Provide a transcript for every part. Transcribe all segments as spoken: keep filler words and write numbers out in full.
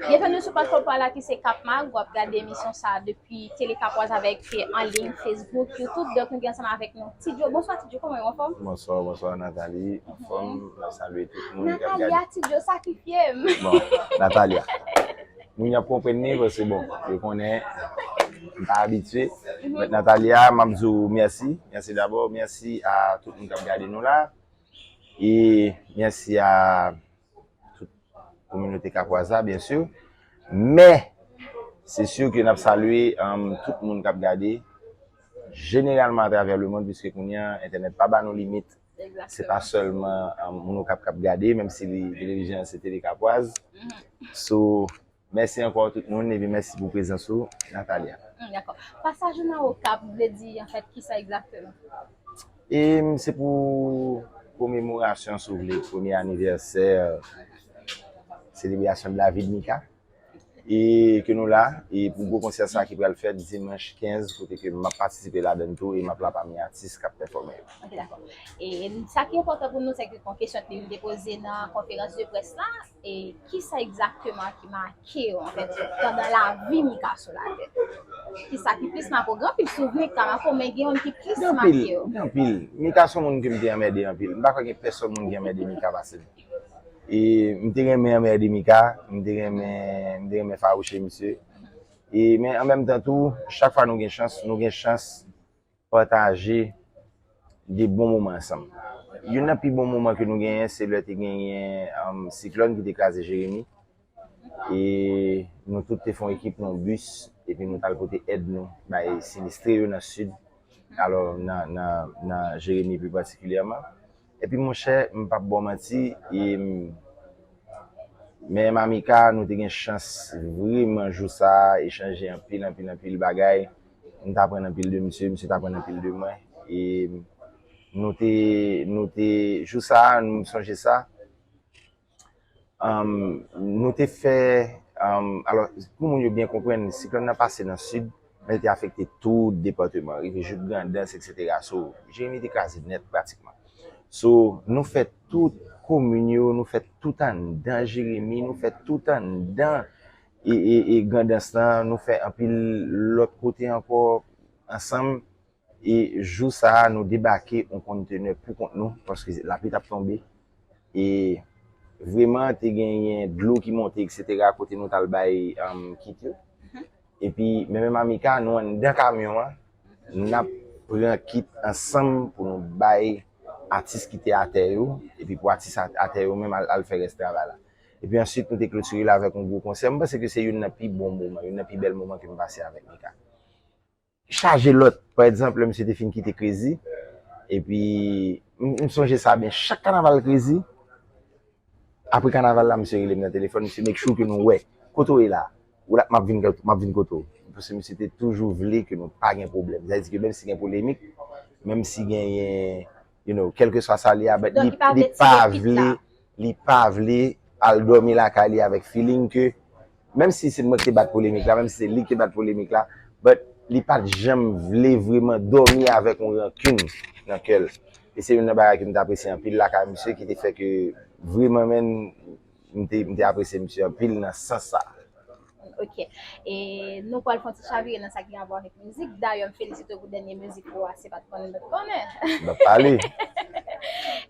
Byenveni sou platfòm pa la ki se Kap Mag. W ap gade emisyon sa a depi Tele Kapwaz avèk, eh, an liy, Facebook, YouTube. Donk, nou gen ansanm avèk nou Ti Djo. Bonswa, Ti Djo, kòman w ye, w anfòm? Bonswa, bonswa, Nathalie. Anfòm, m ap salye tout moun k ap gade. Natalia, Ti Djo sakifye m. Bon, Natalia. Moun y ap konprann li, paske, bon, yo konnen, m pa abitye. But Natalia, m ap di w mèsi. Mèsi dabò. Mèsi a tout moun k ap gade nou la. E mèsi a tout kominote Kapwaz la, byen si. Men, se si ke n ap salye, um, tout moun k ap gade, jeneralman atravè lemonn, piske kounye a, entènèt pa ba nou limit. Se pa sèlman, um, moun Okap k ap gade, menm si li, televizyon an se Tele Kapwaz. So, mèsi ankò tout moun, epi mèsi pou prezans ou, Natalia. Hmm, dakò. Pasaj ou nan Okap vle di, anfèt, kisa egzakteman? E se pou komemorasyon, si w vle, premye anivèsè selebrasyon de la vie de Mika. E ke nou la, e pou gwo konsè sa ki pral fèt dimanch kenz, kote ke m ap patisipe ladan l tou, e m ap la pami atis k ap pèfòme yo. Ok, dakò. E sa ki enpòtan pou nou, se ke yon kesyon ki te poze nan konferans de près la, e kisa egzakteman ki make w, anfèt, pandan lavi Mika sou latè? Kisa ki plis make w? Gen anpil souvni ki ka make w, men gen youn ki plis make w? Gen anpil, gen anpil. Mika se yon moun ke m te anmède anpil. M pa kwè gen pèsòn moun ki anmède Mika pase m. E m te renmen anmède Mika, m te renmen, m te renmen fawouche misye. E, men an menm tan tou, chak fwa nou gen chans, nou gen chans pataje de bon moman ansanm. Youn nan pi bon moman ke nou genyen, se lè te genyen, um, siklòn ki te kraze Jeremi. E nou tout te fè yon ekip nan yon bis, epi nou t al pote èd nou bay sinistre yo nan sid, alò nan, nan, nan Jeremi pli patikilyèman. Epi monchè, m p ap ba w manti, e m, men Mamika, nou te gen chans vreman jou sa a, echanje anpil, anpil, anpil bagay. M t aprann anpil de misye, misye t aprann anpil de mwen. E nou te, nou te, jou sa a, m sonje sa, um, nou te fè, um, alò, pou moun yo byen konprann, siklòn nan pase nan sid, men li te afekte tout depatman, rive jouk Grandans, etsetera. So, Jeremi te kraze nèt pratikman. So, nou fè tout komin yo, nou fè tout anndan Jeremi, nou fè tout anndan e, e, e Grandans lan, nou fè anpil lòt kote ankò ansanm. E jou sa a, nou debake yon kontenè pou kont nou, paske lapli t ap tonbe. E vreman, te genyen dlo ki monte, etsetera, kote nou t al bay, um, kit yo. Epi, men menm Mamika, nou anndan kamyon an, n ap pran kit ansanm pou nou bay atis ki te atè yo, epi pou atis a-, atè yo menm al, al fè rès travay la. Epi answit, nou te klotire l avèk yon gwo konsè. M panse ke se youn nan pi bon moman, youn nan pi bèl moman ke m pase avèk Mika. Chaje lòt. Pa egzanp, lè misye te fin kite Krezi, epi m, m sonje sa byen, chak kanaval Krezi, apre kanaval la, misye rele m nan telefòn, misye make sure ke nou wè. Kote w ye la? Ou la, m ap vin, m ap vin kote w. Paske misye te toujou vle ke nou pa gen pwoblèm. Sa vle di ke menm si gen polemik, menm si genyen, you know, kèlkeswa sa li a, but li, li pa vle, li pa vle al dòmi lakay li avèk feeling ke, menm si se mwen ki te bat polemik la, menm si se li ki te bat polemik la, but li pa t janm vle vreman dòmi avèk yon rankin nan kè l. E se youn nan bagay ke m te apresye anpil lakay misye, ki te fè ke vreman, menm, m te, m te apresye misye anpil nan sans sa. Ok. E nou pral fè yon ti chavire nan sa ki gen rapò avèk mizik. Dayè, m felisite w pou dènye mizik ou a, Se Pa t konnen m t konnen. M ap pale.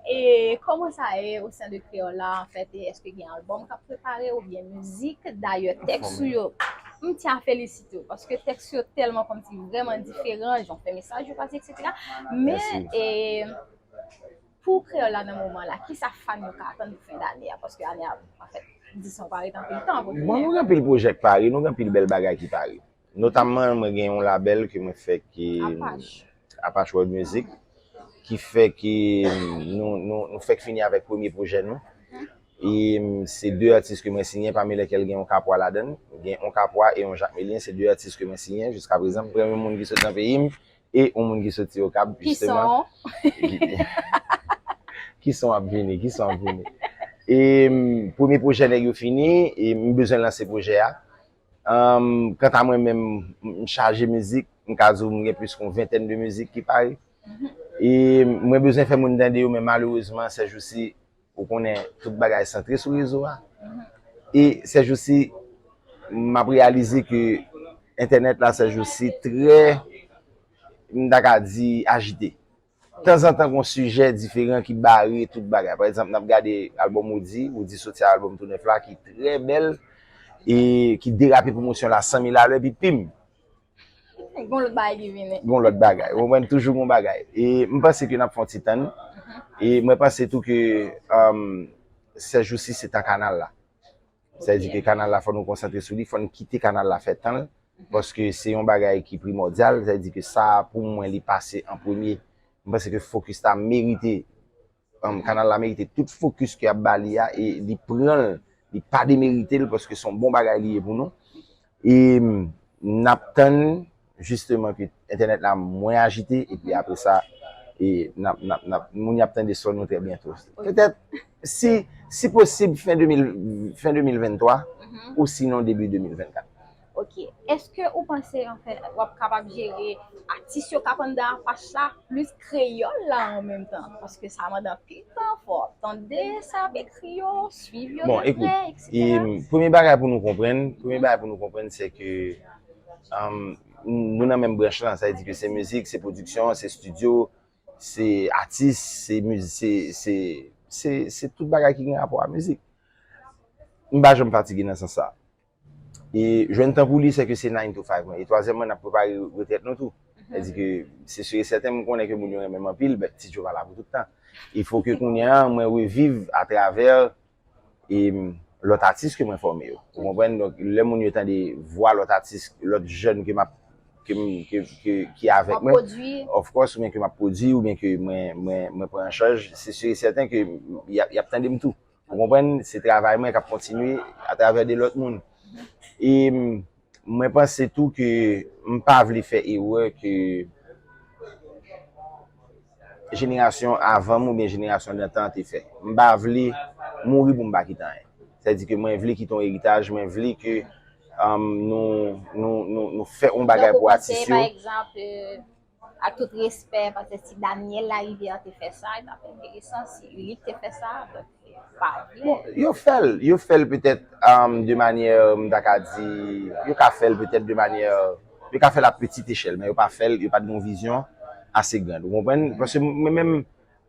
E kòman sa ye, o sen de Kreyòl la, anfèt, e èske gen albòm k ap prepare oubyen mizik? Dayè, tèks ou yo, m tyen a felisite w, paske tèks yo tèlman kòmsi vrèman diferan, jan w fè mesaj yo pase, etsetera. Men, e, pou Kreyòl la nan moman la, kisa fan yo ka atann pou fen dane a? Paske ane a, anfèt, dis an pa ret anpil tan pou fini. Bon, nou gen anpil pwojè k pare, nou gen anpil bèl bagay ki pare. Notamman, mwen gen yon labèl ke mwen fèk, e, Apache World Music, ki fè ke nou, nou, nou fèk fini avèk premye pwojè nou. E, mm, se de atis ke mwen siyen, pami lèkèl gen yon Kapwa ladan l. Gen yon Kapwa e yon Jakmelyen, se de atis ke mwen siyen. Jiska prezan, premye moun ki soti nan peyi m e yon moun ki soti Okap, jisteman. Ki son ap vini, ki son ap vini. E, mm, premye pwojè nèg yo fini, e m bezwen lanse pwojè a. Anm, kanta mwen menm, m chaje mizik, m ka di w m gen plis ke yon ventèn de mizik ki pare. E mwen bezwen fè moun tande yo, men malerezman, sèjousi, ou konnen, tout bagay santre sou rezo a. E sèjousi, m ap reyalize ke entènèt la sèjousi trè, m ta ka di, ajite. Tanzantan, gon sijè diferan ki bare tout bagay. Pa egzanp, n ap gade albòm Roody, Roody soti albòm tou nèf la ki trè bèl e ki derape pwomosyon la san mil alè, epi pim, Gon lòt bagay ki vini. Gon lòt bagay. Ou konprann, toujou gon bagay. E m panse ke n ap fè yon ti tann. E mwen panse tou ke um, sèjousi se tan kanal la. Sa vle di ke kanal la fò nou konsantre sou li, fò n kite kanal la fè tan l, paske se yon bagay ki primòdyal, sa vle di ke sa pou mwen li pase an premye. M panse ke fokis la merite, um, kanal la merite tout fokis ke y ap ba li a e li pran l, li pa demerite l paske se yon bon bagay li ye pou nou. E n ap tann jisteman ke entènèt la mwen ajite epi apre sa e n ap, n ap, n ap, moun y ap tande son nou trè byento. Petèt si, si posib fen de mil, fen de mil venntwa ou sinon debi de mil vennkat. Ok. Èske ou panse anfen w ap kapab jere atis yo k ap anndan Apache la plis kreyòl la an menm tan? Paske sa mande anpil tan, fò w ap tande sa y ap ekri yo, swiv yo de prè, etsetera. Bon, ekout, premye bagay pou nou konprann, premye bagay pou nou konprann se ke um, nou nan menm branch lan, sa vle di ke se mizik, se pwodiksyon, se estidyo, se atis, se mizik, se, se, se, se tout bagay ki gen rapò a mizik. M pa janm fatige nan sans sa. E jwenn tan pou li, se ke se nine to five mwen. E twazyèmman, n ap prepare retrèt nou tou. Sa vle di ke se si e sèten, m konnen ke moun yo renmen m anpil, but Ti Djo pa la pou tout tan. Il faut que kounye a, mwen reviv atravè e lòt atis ke mwen fòme yo. Ou konprann? Donk, lè moun yo tande vwa lòt atis, lòt jèn ke m ap ke m, ke, ke, ki avèk mwen, of course, oubyen ke m ap pwodui, oubyen ke mwen, mwen, mwen pran an chaj, se si e sèten ke y ap, y ap tande m tou. Ou konprann? Se travay mwen k ap kontinye atravè de lòt moun. E mwen panse tou ke m pa vle fè erè ke jenerasyon avan m oubyen jenerasyon dantan an te fè. M pa vle mouri pou m pa kite anyen. Sa vle di ke mwen vle kite yon eritaj, mwen vle ke um, nou, nou, nou, nou fè yon bagay pou atis yo. Pa egzanp, euh, ak tout respè, paske si Daniel Larivière te fè sa, li t ap enteresan, si Ulick te fè sa, donk, pa vle. Yo fè l, yo fè l petèt um, de manyè, m ta ka di, yo ka fè l petèt de manyè, yo ka fè l a petite échelle, men yo pa fè l, yo pa t gen yon vizyon ase grand. Ou konprann? Paske mwen menm,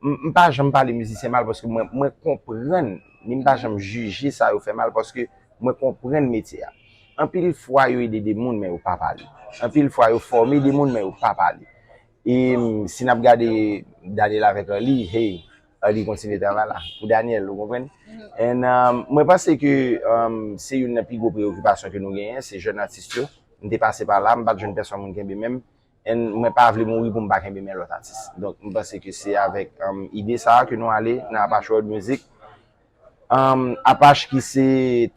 m, m pa janm pale mizisyen mal paske mwen, mwen konprann, ni m pa janm jije sa yo fè mal paske mwen konprann metye a. Anpil fwa yo ede de moun men yo pa pale. Anpil fwa yo fòme de moun men yo pa pale. E si n ap gade Daniel avèk Arly, hey, Arly kontinye travay la pou Daniel, ou konprann? And um, mwen panse ke um, se youn nan pi gwo preyokipasyon ke nou genyen, se jèn atis yo. M te pase pa la, m pa t jwenn pèsòn moun kenbe men m. And mwen pa vle mouri pou m pa kenbe men lòt atis. Donk, m panse ke se avèk um, ide sa a ke nou ale nan Apache World Music. Um, Apache ki se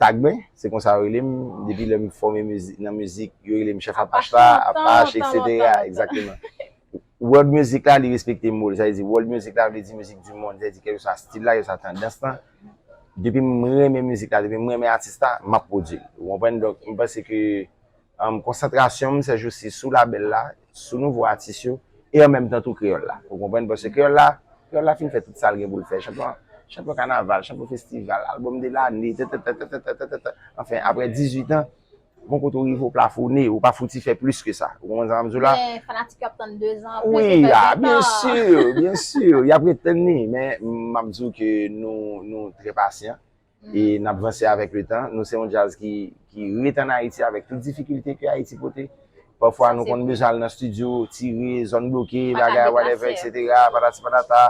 tag mwen, se konsa yo rele m. Depi lè m fòme mizik, nan mizik, yo rele m chèf Apache la, Apache, etsetera. Egzakteman. World Music la, li respekte mo l. Sa vle di, World Music la vle di mizik di mond. Sa vle di, kèlkeswa stil la, kèlkeswa tandans lan. Depi m renmen mizik la, depi m renmen atis la, m ap pwodui l. Ou konprann? Donk, m panse ke um, konsantrasyon m sèjousi sou labèl la, sou nouvo atis yo, e an menm tan tou kreyòl la. Ou konprann? Paske kreyòl la, kreyòl la fin fè tout sa l gen pou l fè. Chanpyon, chanpyon kanaval, chanpyon festival, albòm de lane, tètètètètètètètètè. Anfen, apre dizuit an, gon kote w rive w plafone, ou pa fouti fè plis ke sa. Ou konprann sa m ap di w la? Men fanatik yo ap tann dezan, wi, a, byen si, byen si, y ap ret tann li, men m ap di w ke nou, nou trè pasyan. E n ap vanse avèk letan. Nou se yon djaz ki, ki ret ann Ayiti avèk tout difikilte ke Ayiti pote. Pafwa nou konn bezwen al nan estidyo, tire, zòn bloke, bagay, whatever, etsetera, patati patata.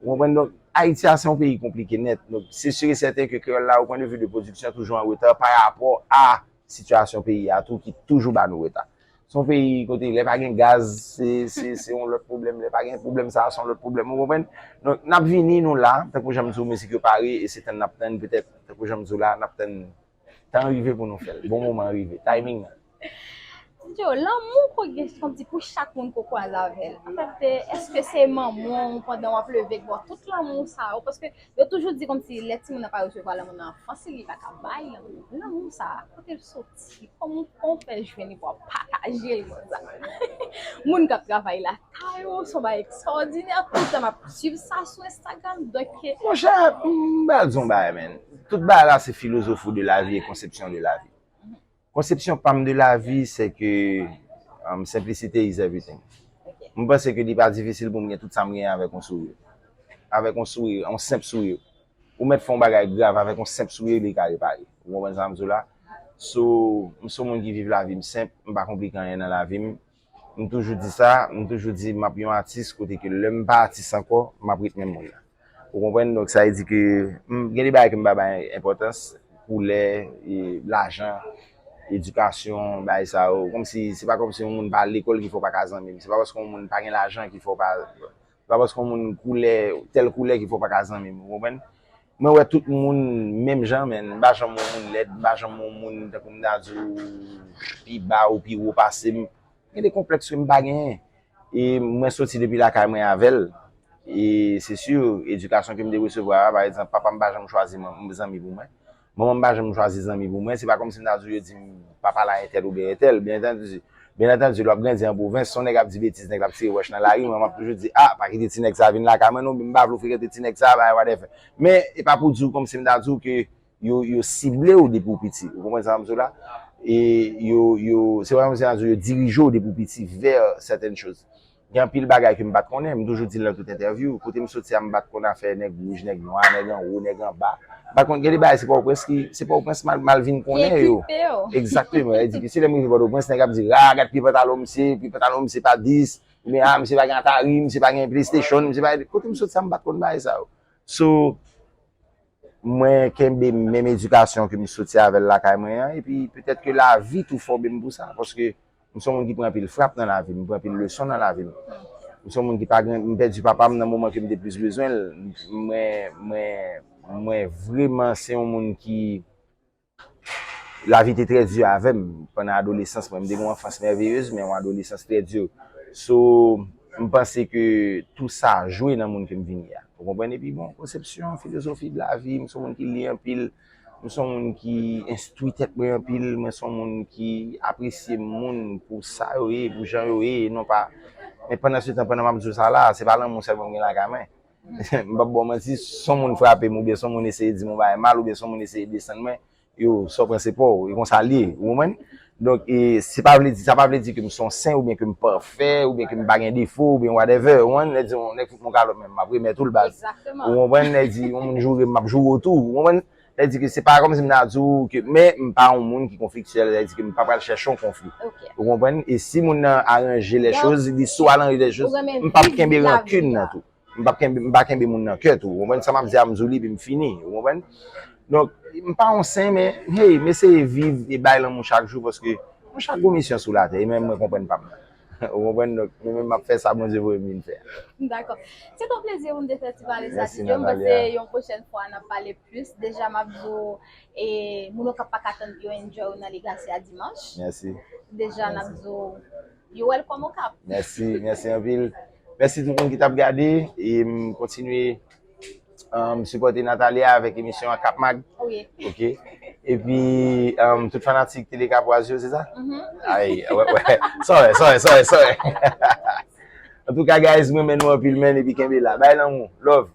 Ou konprann? Donk, Ayiti a se yon peyi konplike nèt. Donk, se si e sèten ke kreyòl la, o pwen de vi de pwodiksyon, toujou an reta pa rapò a sitiyasyon peyi a tou ki toujou ba nou reta. Se yon peyi kote lè pa gen gaz, se, se, se yon lòt pwoblèm, lè pa gen pwoblèm sa a, se yon lòt pwoblèm, ou konprann? Donk, n ap vini, nou la, tankou jan m di w, mizik yo pare, e se tann n ap tann, petèt, tankou jan m di w la, n ap tann tan an rive pou nou fè l, bon moman an rive, timing nan. Yo, lanmou ko gen kòmsi pou chak moun ko kwaze avè l. Anfèt, èske se manman w pandan w ap leve k ba w tout lanmou sa yo? Paske yo toujou di kòmsi lè timoun nan pa resevwa lanmou nan anfans li, li pa ka bay lanmou. Lanmou sa, kote l soti? Kòman w fè jwenn li pou w pataje l konsa? Moun k ap travay lakay ou, se yon bagay ekstwòdinè. Tout tan m ap swiv sa sou Instagram. Donk, Monchè, m pral di yon bagay, men. Tout bagay la, se philosophie de la vie e conception de la vie. Konsepsyon pa m de lavi, se ke um, simplicity is everything. M panse ke li pa difisil pou m gen tout sa m genyen avèk yon souri. Avèk yon souri, yon senp souri. Ou mèt fè yon bagay grav avèk yon senp souri, li ka repare. Ou konprann sa m di w la? So, m se yon moun ki viv lavi m senp, m pa konplike anyen nan lavi m. M toujou di sa, m toujou di m ap yon atis kote ke lè m pa atis ankò, m ap ret menm moun nan. Ou konprann? Donk, sa vle di ke m, gen de bagay ke m pa bay enpòtans, koulè, e, lajan, edikasyon, bagay sa yo. Kòmsi, se pa kòmsi yon moun pa al lekòl ki fè w pa ka zanmi m. Se pa paske yon moun pa gen lajan ki fè w pa, se pa paske yon moun koulè, tèl koulè ki fè w pa ka zanmi m. Ou konprann? Mwen wè tout moun menm jan, men m pa janm yon moun lèd, m pa janm yon moun tankou m ta di w pi ba ou pi wo pase m. Gen de konplèks ke m pa genyen. E mwen soti depi lakay mwen avè l. E se si, edikasyon ke m te resevwa a, pa egzanp, papa m pa janm chwazi zanmi pou mwen. Manman m pa janm chwazi zanmi pou mwen. Se pa kòmsi m ta di w yo di m pa pale a entèl oubyen entèl. Byen antandi, byen antandi, lè w ap grandi an pwovens, si yon nèg ap di betiz, nèg la ap tire wòch nan lari, mwen m ap toujou di, a, pa kite ti nèg sa vin lakay mwen non, m pa vle w frekante ti nèg sa, bagay whatever. Men, e pa pou di w kòmsi m ta di w ke yo, yo sible w depi w piti. Ou konprann sa m di w la? E yo, yo, se pa kòmsi m ta di w yo dirije w depi w piti vers certaines choses. Gen anpil bagay ke m pa t konnen, m toujou di l nan tout entèvyou. Kote m soti a, m pa t konn afè nèg wouj, nèg nwa, nèg anwo, nèg anba. M pa t konn gen de bagay, se Pòtoprens ki, se Pòtoprens m al, m al vin konnen yo. Egzakteman. E di ke se lè m rive Pòtoprens, nèg ap di, a, gad pye pantalon misye, pye pantalon misye pa dis, oubyen, a, misye pa gen Atari, misye pa gen PlayStation, misye pa gen, kote m soti a, m pa t konn bagay sa yo. So, mwen kenbe menm edikasyon ke m soti avè l lakay mwen an, epi petèt ke lavi tou fòme m pou sa, paske m se yon moun ki pran anpil frap nan lavi m, m pran anpil leson nan lavi m. M se yon moun ki pa gen, m pèdi papa m nan moman ke m te plis bezwen l. Mwen, mwen, mwen vrèman se yon moun ki, lavi te trè di avè m pandan adolesans mwen. M te gen yon anfans mèveyez, men yon adolesans trè di. So, m panse ke tou sa jwe nan moun ke m vin ye a. Ou konprann? Epi bon, konsepsyon, filozofi de lavi, m se yon moun ki li anpil, m se yon moun ki enstwi tèt mwen anpil, mwen se yon moun ki apresye moun pou sa yo ye, pou jan yo ye, e non pa. Men pandan se tan, pandan m ap di w sa la, se pa lanmou sèlman m gen lakay mwen. M p ap ba w manti, si yon moun frape m, oubyen si yon moun eseye di m yon bagay mal, oubyen si yon moun eseye desann mwen, yo, sa w pran se pa w, e konsa l ye, ou konprann? Donk, e, se pa vle di, sa pa vle di ke m se yon sen, oubyen ke m pafè, oubyen ke m pa gen defo, oubyen whatever, ou konprann? Nèg di, yon nèg fout m yon kalòt menm, m ap remèt ou l baz. Ou konprann? Nèg di, yon moun joure m, m ap joure w tou, ou konprann? Sa vle di ke se pa kòmsi m ta di w ke, men m pa yon moun ki konfliktyèl, sa vle di ke m pa pral chèche yon konfli. Ou konprann? E si moun nan aranje lè choz, li sou aranje lè choz, m p ap kenbe rankin nan tou. M p ap kenbe, m pa kenbe moun nan kè tou. Ou konprann sa m ap di a, m di w li, epi m fini. Ou konprann? Donk, m pa yon sen, men, hey, m eseye viv e bay lanmou chak jou, paske nou chak gon misyon sou latè, e menm mwen konprann pa m nan. Ou konprann? Donk, mwen menm m ap fè sa Bondye voye m vin fè a. Dakò. Se t yon plezi pou m te fè ti pale sa, Didjo. M panse yon pwochèn fwa n ap pale plis. Deja, m ap di w, e, moun Okap pa ka tann pou yo enjoy w nan Legacy a dimanch. Deja, n ap di w, you're welcome Okap. Mèsi, mèsi anpil. Mèsi tout moun ki t ap gade. E m kontinye um, sipòte Natalia avèk emisyon an Kap Mag. Oke. Epi, um, tout fanatik Tele Kapwaz yo, se sa? Ay, wè, wè. Sorry, sorry, sorry, sorry. Antouka, guys, mwen renmen nou anpil, men, epi kenbe la. Bay lanmou. Love.